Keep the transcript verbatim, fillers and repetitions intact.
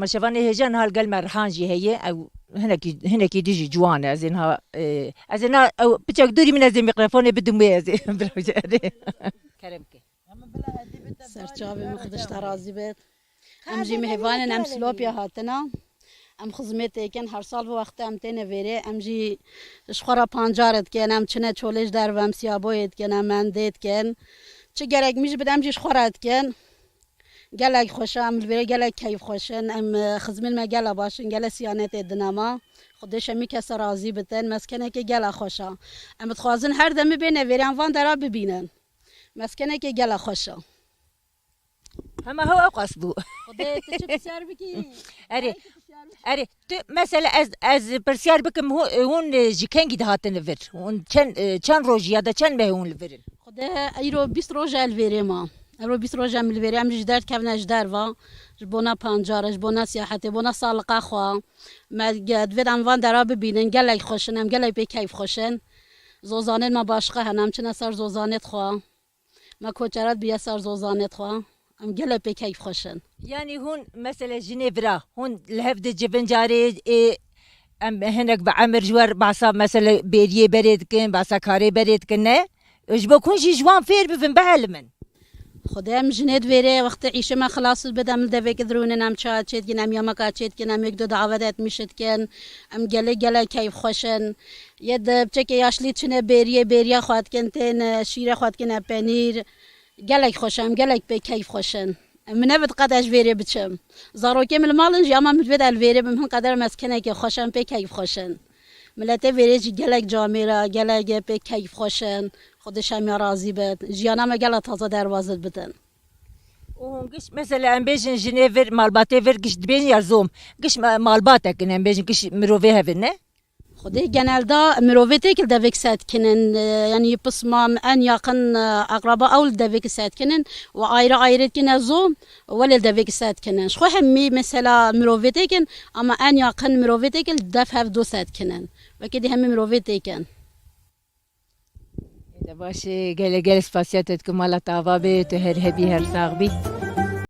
Ma şevanê hêja niha li gel me Rihan jî heye, ew hinekî, hinekî dî jî ciwan e. Ez ê niha, e, ez ê niha ew piçek dûrî min, ez ê mîkrofonê bidim wê, ez ê. Kerem ke. Serçavê min, Xwedê ji te razî bit. Em jî mêhvanên em Silopya hatina. Em xizmêtê kin, her sal bi wextê em têne vêrê. Em jî ji xwe re pancar dikin, em çine çolê ji derve, em siyaboyê dikin, em mendê dikin. Çi gerek min jî bide, em jî ji xwe re dikin. Gelek xweş e, em li vêrê gelek keyf xweş in. Em, e, xizmên me gela baş in, gele siyanetê dine me. Xwedê şemî kese razî bitin. Meskenekê gela xweş e. Em dixwazin her demê bêne vêrê, em van dera bibînin. Meskenekê gela xweş e. Hema hew ew qas bû. Xwedê tu çi pisyar bikî? Erê. Erê, tu mesela ez, ez pisyar bikim, hû-, hûn ji kengî dihatin li vir? Hûn çend, çend rojî ya da çend meh hûn li vir in? Xwedê eyro bîst roj e li vêrê ma. Eyro bîst roj em li vêrê, em jî ji der kevne ji derva. Ji bona pancara, ji bona siyahetê, bona saliqa xwe. Me ge-, divêt em van dera bibînin, gelek xweş in, em gelek pê keyf xweş in. Zozanên me başqa hene, em çine ser zozanêt xwe. Me koçerat bûye ser zozanêt xwe. Em gelek pê keyf xweş in. Yanî hûn, mesele jinê vira, hûn li hev dicivin carê, ê, em hinek bi emir ji wer behsa mesele bêriyê berê dikin, behsa karê berê dikin, ne? Ji bo ku hûn jî ji wan fêr bibin, bihelimin. Xwedê em jinê di vêrê wextê îşê me xilas bide, em li devekî dirûnin, em çaya çêdikin, em yameka çêdikin, em yek du davet etmiş dikin, em gelê gelek keyf xweş in. Yê di piçekê yaşlî çine bêriyê, bêriya xwe dikin, tên, e, şîrê xwe dikin, e, penîr. Gelek xweş e, em gelek pê keyf xweş in. Min nevit qet ez ji vêrê biçim. Zarokê min li mal in jî, ama min divêt ez li vêrê bim, hin qeder meskenekê xweş e, em pê keyf xweş in. Miletê vêrê jî gelek camêr e, gelek pê keyf xweş in. Xwedê şemiya razî bit. Jiyana me gela taze derbazit bidin. Û hûn giş, mesela em bêjin jinê vir, malbatê vir giş dibêjin ya zom. Giş ma-, malbatek in, em bêjin giş mirovê hev in, ne? Xwedê genelda mirovê têkil devêk se dikinin, e, yanî pisma em en yakın, e, akraba ew li devêk se dikinin û ayrı ayrı dikine zom, welê li devêk se dikinin. Ji xwe hemî mesela mirovê têkin, ama en yakın mirovê têkil dev hev do se dikinin. Wekî dî hemî mirovê têkin. Ê de baş e, gelek gelek spasiya te dikim, mala te ava be, tu her hebî, her sax bî.